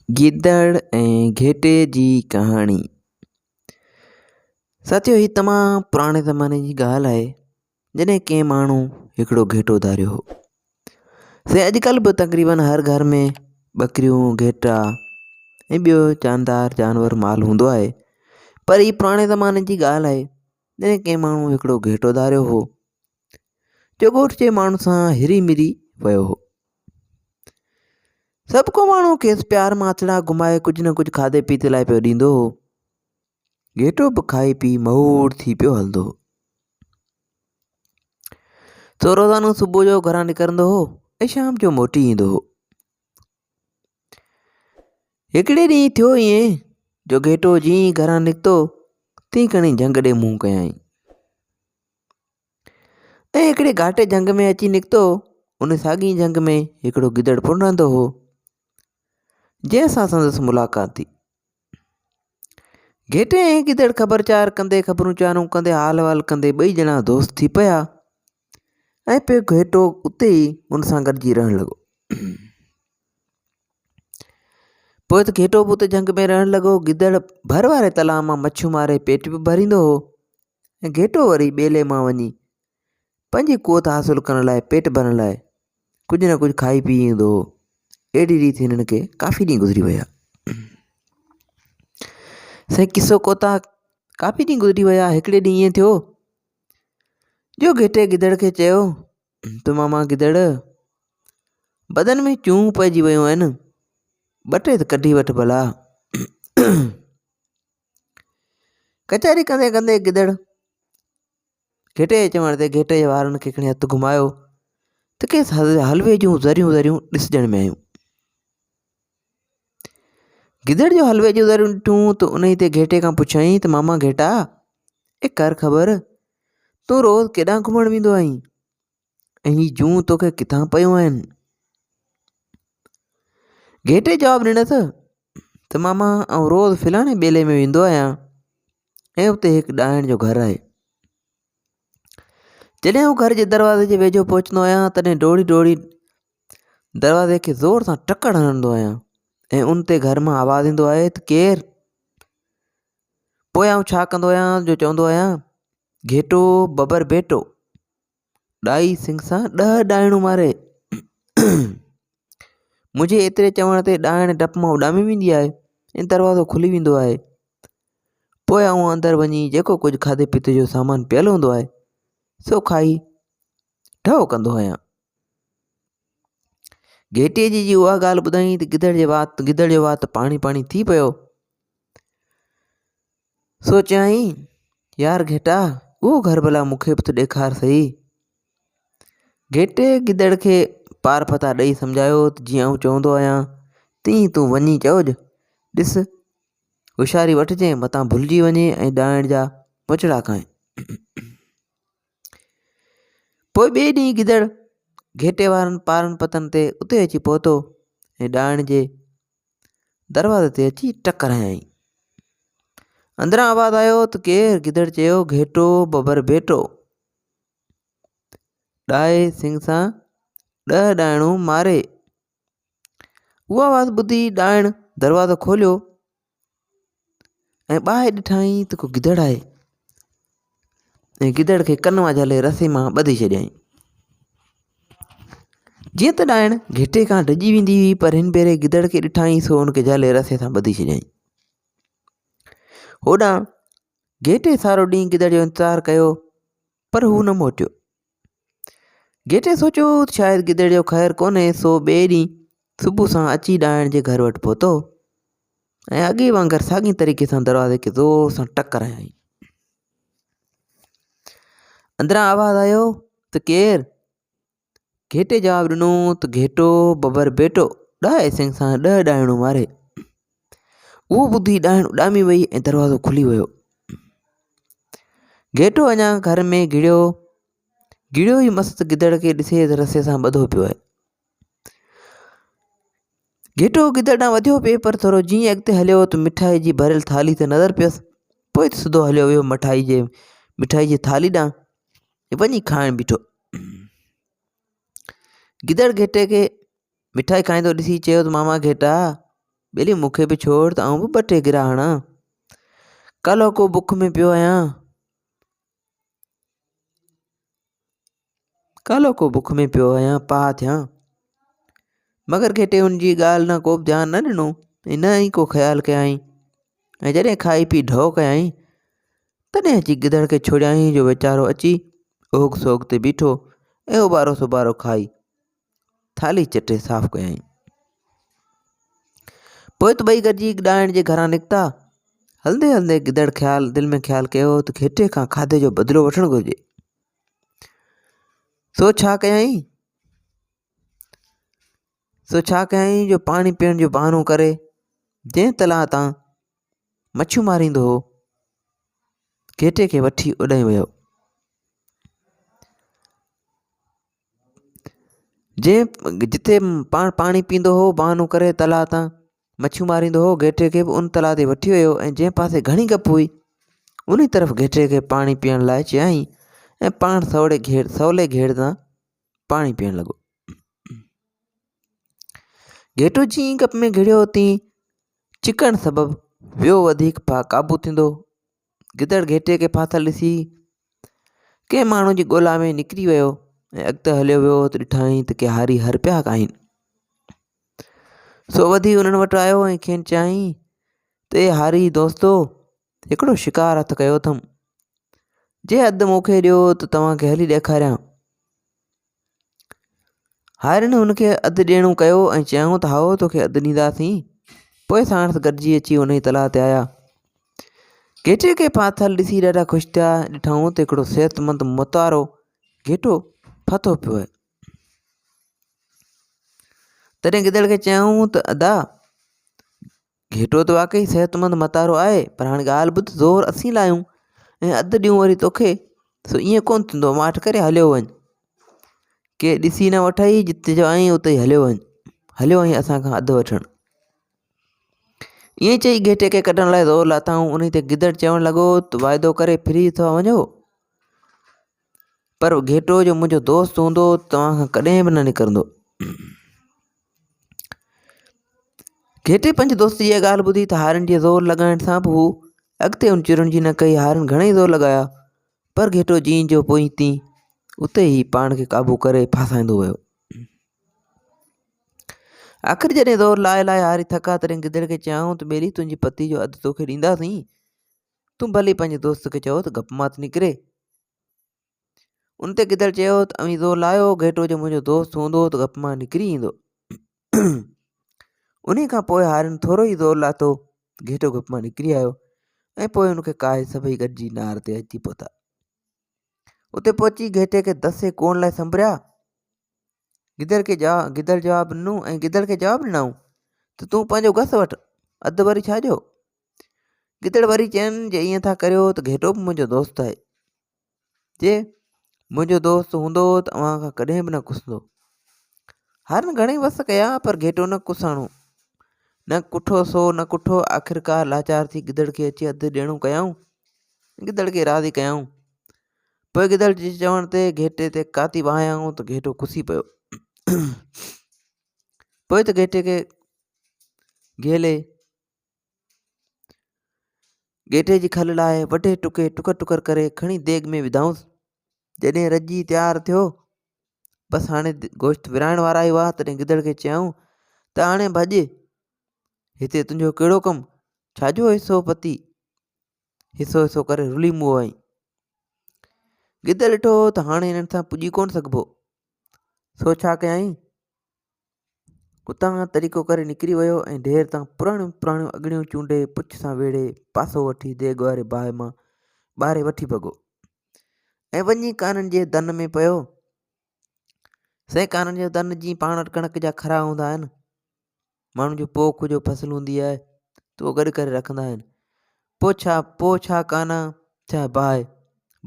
گدڙ ۽ گهيٽي جي ڪهاڻي. ساٿيو هي تمام پراڻي زماني جي ڳالهه آهي جڏهن ڪنهن ماڻهو هڪڙو گهيٽو ڌاريو هو. سي اڄڪلهه به تقريبن هر گهر ۾ ٻڪريون گهيٽا ۽ ٻيو جاندار جانور مال هوندو آهي پر هي پراڻي زماني جي ڳالهه آهي جڏهن ڪنهن ماڻهو هڪڙو گهيٽو ڌاريو هو جو ڳوٺ جي ماڻهن سان هري مري ويو هو. سڀ ڪو ماڻهو کيس پيار مان هٿڙا گهمائي ڪجهه نه ڪجهه کاڌي پيتي لاء پيو ڏيندو هو. گهيٽو به کائي پي مهور ٿي پيو هلندو هو. سو روزانو صبح جو گهران نڪرندو هو ۽ شام جو موٽي ايندو هو. هڪڙي ڏينهن ٿيو ائين جو گهيٽو جيئن ئي گهران نڪتو تيئن کڻي جهنگ ڏي منهن ڪيائين ۽ هڪڙي گهاٽي جهنگ ۾ اچي نڪتو. ان ساڳي جهنگ ۾ هڪڙو گدڙ پڻ رهندو هو، جنهن سان سندس ملاقات ٿي. گهيٽي ۽ گدڙ خبر چار ڪندي خبرون چارون ڪندي حال احوال ڪندي ٻئي ڄڻا دوست ٿي پيا ۽ پوء گهيٽو اتي ئي ان سان گڏجي رهڻ لڳو. پوء ته گهيٽو به اتي جهنگ ۾ رهڻ لڳو. گدڙ ڀر واري تلاء مان مڇيون ماري پيٽ به ڀريندو هو ۽ گهيٽو وري ٻيلي مان وڃي پنهنجي قوت حاصل ڪرڻ لاء پيٽ ڀرڻ لاء ڪجهه نه ڪجهه کائي پي ايندو هو. اهڙي ريت هنن کي ڪافي ڏينهن گذري ويا. سائين قصو ڪوتاهه ڪافي ڏينهن گذري ويا. هڪڙي ڏينهن ائين ٿيو جو گهيٽي گدڙ کي چيو ته ماما گدڙ بدن ۾ چون پئجي ويون آهن ٻه ٽي ته ڪڍي وٺ ڀلا. ڪچهري ڪندي ڪندي گدڙ گهيٽي جي چوڻ تي گهيٽي جي وارن کي کڻي هٿ گهمايو ته کيس حلوي جون ذريون ذريون ڏسجڻ ۾ آيون. گدڙ جو حلوي جون ذريون ڏٺون ته انهي تي گهيٽي کان پڇيائين ته ماما گهيٽا اي ڪر خبر تون روز ڪيڏانهن گهمڻ ويندو آهين ۽ هي جون توکي ڪٿان پيون آهن؟ گهيٽي جواب ڏنس ته ماما آئون روز فلاڻي ٻيلي ۾ ويندو آهيان ۽ اتي هڪ ڏائڻ جو گهر آهي. جڏهن آئون گهر جي دروازي جي ويجهو پهچندو آهيان تڏهن ڊوڙي ڊوڙي دروازي کي زور سان ٽڪڙ هڻندو آهيان ۽ ان تي گهر مان آواز ايندو آهي ته ڪير؟ پوء آئون ڇا ڪندو آهيان جو چوندو آهيان گهيٽو ببر بيٽو ڏائي سنگهه سان ڏهه ڏائڻون ماري منهنجي ايتري چوڻ تي ڏائڻ ڊپ مان اڏامي ويندي آهي ۽ دروازو کلي ويندو آهي پوء آئون اندر وڃي جيڪو ڪجهه کاڌي پيتي جو سامان پيل هوندو آهي سو کائي ڍؤ ڪندو آهيان گهيٽي جي جي اها ڳالهه ٻڌائين ته گدڙ جي وات گدڙ جو وات پاڻي پاڻي ٿي پيو. سو چيائين، يار گهيٽا اهو گهر ڀلا مون کي به ته ڏيکار سهي. گهيٽي گدڙ کي پار پتا ڏئي سمجهايو ته جيئن آئون چوندو آهيان تيئن تون وڃي چئج. ڏس هوشياري وٺجين متان ڀلجي وڃين ۽ ڏائڻ جا موچڙا کائين. پوء ٻئي ڏينهن گدڙ گهيٽي وارن پارن پتن تي اتي اچي پهتو ۽ ڏائڻ جي دروازي تي اچي ٽڪر هنيائين. اندران آواز آيو ته ڪير؟ گدڙ چيو گهيٽو ببر ڀيٽو. ڏائي سنگ سان ڏهه ڏائڻون ماري. اهو آواز ٻڌي ڏائڻ دروازو کوليو ۽ ٻاهر ڏٺائين ته ڪو گدڙ آهي ۽ گدڙ کي ڪن مان جهلي رسي مان ٻڌي ڇڏيائين. جيئن ته ڏائڻ گهيٽي کان ڊڄي ويندي هئي پر هن ڀيري گدڙ کي ڏٺائين سو ان کي جهلي رسي سان ٻڌي ڇڏيائين. هوڏانهن گهيٽي سارو ڏينهن گدڙ جو انتظار ڪيو پر هو نه موٽيو. گهيٽي سوچيو ته شايد گدڙ جو خير ڪونهي سو ٻئي ڏينهن صبح سان اچي ڏائڻ جي گهر وٽ پهتو ۽ اڳي وانگر ساڳي طريقي سان دروازي کي زور سان ٽڪر هنيائين. اندران آواز آيو ته ڪير؟ گهيٽي جواب ڏنو ته گهيٽو ببر بيٽو ڏائي سنگهه سان ڏهه ڏائڻون ماري. اهو ٻڌي ڏائڻ اڏامي وئي ۽ دروازو کلي ويو. گهيٽو اڃا گهر ۾ گهڙيو گهڙيو ئي مس ته گدڙ کي ڏسي ته رسي سان ٻڌو پيو آهي. گهيٽو گدڙ ڏانهن وڌيو پئي پر ٿورو جيئن اڳتي هليو ته مٺائي جي ڀريل ٿالهي تي نظر پيس. پوء ته سڌو هليو ويو مٺائي جي مٺائي جي ٿالهي ڏانهن وڃي کائڻ بيٺو. گدڙ گهيٽي کي مٺائي کائيندو ڏسي چيو ته ماما گهيٽا! ٻيلي مون کي به ڇوڙ ته آئون به ٻه ٽي گرا هڻان. ڪالهوڪو بک ۾ پيو آهيان. ڪالهوڪو بک ۾ پيو آهيان، پاهه ٿيان. مگر گهيٽي هن جي ڳالهه ڏانهن ڪو به ڌيان نه ڏنو ۽ نه ئي ڪو خيال ڪيائين ۽ جڏهن کائي پي ڍؤ ڪيائين، تڏهن اچي گدڙ کي ڇوڙيائين جو ويچارو اچي اوڳ سوڳ تي بيٺو ۽ اوٻارو سوٻارو کائي ٿالهي چٽي صاف ڪيائين. پوء ته ٻئي گڏجي ڏائڻ جي گهران نڪتا. هلندي هلندي گدڙ خيال دل ۾ خيال ڪيو ته گهيٽي کان کاڌي جو بدلو وٺڻ گهرجي. سو ڇا ڪيائين؟ سو ڇا ڪيائين جو پاڻي پيئڻ جو بهانو ڪري جنهن تلاء تان مڇيون ماريندو هو، گهيٽي کي وٺي اڏائي ويو. جنهن جتي پاڻ پاڻي پيئندو هو بهانو ڪري تلاء تان مڇيون ماريندو هو گهيٽي کي به ان تلاء تي وٺي ويو ۽ جنهن پاسي گهڻي گپ هئي ان طرف گهيٽي کي پاڻي پيئڻ لاء چيائين ۽ پاڻ سوڙي گهيڙ سولي گهيڙ تان پاڻي پيئڻ لڳو. گهيٽو جيئن ئي گپ ۾ گهڙيو تيئن چڪڻ سبب ويو وڌيڪ قابو ٿيندو. گدڙ گهيٽي کي ڦاٿل ڏسي ڪنهن ماڻهو جي ڳولا ۾ نڪري ويو ۽ اڳتي هليو ويو ته ڏٺائين ته ڪي هاري هر پيا ڪاهين. سو وڌي انهن وٽ آيو ۽ کين چيائين ته اي هاري دوستو هڪڙو شڪار هٿ ڪيو اٿم، جي اڌ مون کي ڏيو ته توهان کي هلي ڏيکاريان. هارين هن کي اڌ ڏيڻو ڪيو ۽ چيائون ته هائو توکي اڌ ڏينداسين. پوء ساڻس گڏجي اچي انهيء تلاء تي آيا. گهيٽي کي ڦاٿل ڏسي ڏاڍا خوش ٿيا. ڏٺائون ته هڪڙو صحتمند متارو گهيٽو ڦاٿو پيو آهي. تڏهن گدڙ کي چيائون ته ادا! گهيٽو ته واقعي صحتمند متارو آهي پر هاڻي ڳالهه ٻڌ زور اسين لايون ۽ اڌ ڏيون وري توکي سو ائين ڪونه ٿيندو ماٺ ڪري هليو وڃ ڪي ڏسي نه وٺئي جتي جو آئين اتي ئي هليو وڃ هليو آئين اسان کان اڌ وٺڻ ائين چئي گهيٽي کي ڪڍڻ لاء زور لاٿائون انهي تي گدڙ چوڻ لڳو ته واعدو ڪري ڦري ٿا وڃو پر گهيٽو جو منهنجو دوست هوندو توهان کان ڪڏهن به نه نڪرندو. گهيٽي پنهنجي دوست جي اها ڳالهه ٻڌي ته هارين جي زور لڳائڻ سان به هو اڳتي ان چرڻ جي نه ڪئي هارين گهڻئي زور لڳايا پر گهيٽو جيئن جو پوئين تيئن اتي ئي پاڻ کي قابو ڪري ڦاسائيندو ويو. آخر جڏهن زور لائي لائي هاري ٿڪا تڏهن گدڙ کي چيائون ته ٻيلي تنهنجي پتي جو اڌ توکي ڏينداسين تون ڀلي پنهنجي دوست کي چئو ته گپ مان ته نڪري. ان تي گدڙ چيو ته اوهين زور لايو، گهيٽو جو منهنجو دوست هوندو ته گپ مان نڪري ايندو. انهي کان پوء هارين ٿورو ئي زور لاتو، گهيٽو گپ مان نڪري آيو ۽ پوء ان کي ڪاهي سڀئي گڏجي نار تي اچي پهتا. اتي پهچي گهيٽي کي دسي ڪوڻ لاء سنڀريا. گدڙ کي جا گدڙ جواب ڏنو ۽ گدڙ کي جواب ڏنائون ته تون پنهنجو گس وٺ، اڌ وري ڇا جو؟ گدڙ وري چين جي ائين ٿا ڪريو ته گهيٽو به منهنجو دوست آهي. جي منهنجو دوست هوندو ته اوهان کان ڪڏهن به نه ڪسندو. هارن گهڻي وس ڪيا پر گهيٽو نه ڪساڻو. نه ڪٺو سو نه ڪٺو آخرڪار لاچار ٿي گدڙ کي اچي اڌ ڏيڻو ڪيائون. گدڙ کي راضي ڪيائون. پوء گدڙ جي چوڻ تي گهيٽي تي ڪاتي وهايائون ته گهيٽو ڪسي پيو. پوء ته گهيٽي کي گهيلي گهيٽي جي کل لاهي وڍي ٽڪي ٽڪر ٽڪر ڪري کڻي ديڳ ۾ وڌائونس. جڏهن رڄي تيار ٿيو، بس هاڻي گوشت ورهائڻ وارا ئي هئا، تڏهن گدڙ کي چيائون ته هاڻي ڀڄ، هتي تنهنجو ڪهڙو ڪم، ڇا جو حصو پتي، حصو حصو ڪري رلي موئو آهين. گدڙ ڏٺو ته هاڻي هنن سان پڄي ڪونه سگهبو، سو ڇا ڪيائين، اتان کان طريقو ڪري نڪري ويو ۽ ڍير تان پراڻيون پراڻيون اڳڙيون چونڊي پڇ سان ويڙهي پاسو وٺي ديڳ واري باهه مان ٻاري وٺي ڀڳو ۽ وڃي ڪانن جي دن ۾ پيو. سائين ڪانن جو دن جيئن پاڻ وٽ ڪڻڪ جا کرا هوندا آهن ماڻهن جو پوک جو فصل هوندي آهي ته اهو گڏ ڪري رکندا آهن پوء ڇا پوء ڇا ڪانا ڇا باهه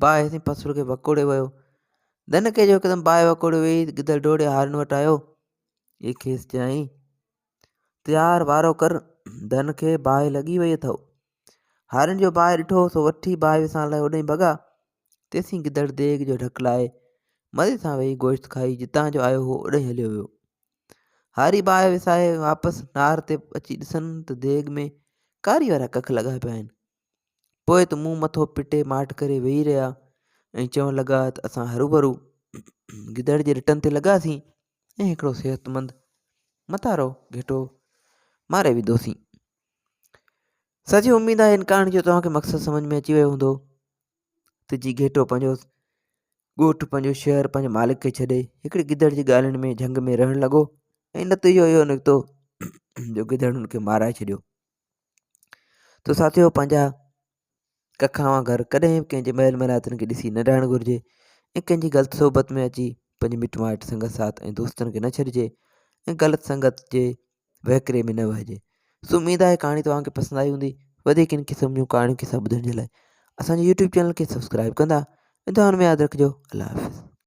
باهه سائين فصل کي وڪوڙي ويو دن کي جو هڪدم باهه وڪوڙي وئي گدڙ ڊوڙي هارين وٽ آيو ۽ کيس چيائين ته يار وارو ڪر، ڌن کي باهه لڳي وئي اٿئو. هارين جو باهه ڏٺو سو وٺي باهه وسائڻ لاء اوڏانهن ڀڳا. تيسين گدڙ ديڳ جو ڍڪ لاهي مزي سان ويهي گوشت کائي جتان جو آيو هو اوڏانهن هليو ويو. هاري باهه وسائي واپس نار تي اچي ڏسن ته ديڳ ۾ ڪاري وارا ڪک لڳا پيا آهن. پوء ته منهن مٿو پٽي ماٺ ڪري ويهي رهيا ۽ چوڻ لڳا ته اسان هروڀرو گدڙ جي رٽن تي لڳاسين ۽ هڪڙو صحتمند متارو گهيٽو ماري وڌوسين. سچي اميد آهي ان ڪهاڻي جو توهان کي مقصد سمجھ ۾ اچي ويو هوندو ته جي گهيٽو پنهنجو ڳوٺ پنهنجو شهر پنهنجي مالڪ کي ڇڏي هڪڙي گدڙ جي ڳالهين ۾ جهنگ ۾ رهڻ لڳو ۽ نتيجو اهو نڪتو جو گدڙ هن کي مارائي ڇڏيو ته ساٿيو پنهنجا ڪکاوان گهر ڪڏهن به ڪنهن جي محل ملاتن کي ڏسي نه ڊاهڻ گهرجي ۽ ڪنهن جي غلط صحبت ۾ اچي پنهنجي مٽ مائٽ سنگت ساٿ ۽ دوستن کي نه ڇڏجي ۽ غلط سنگت جي وهڪري ۾ نه وهجي. سو اميد آهي ڪهاڻي توهان کي پسند آئي هوندي. وڌيڪ ان قسم جون ڪهاڻيون قصا ٻڌڻ جي لاء اسان جي يوٽيوب چينل کي سبسڪرائب ڪندا ۽ دعائن ۾ ياد رکجو. الله حافظ.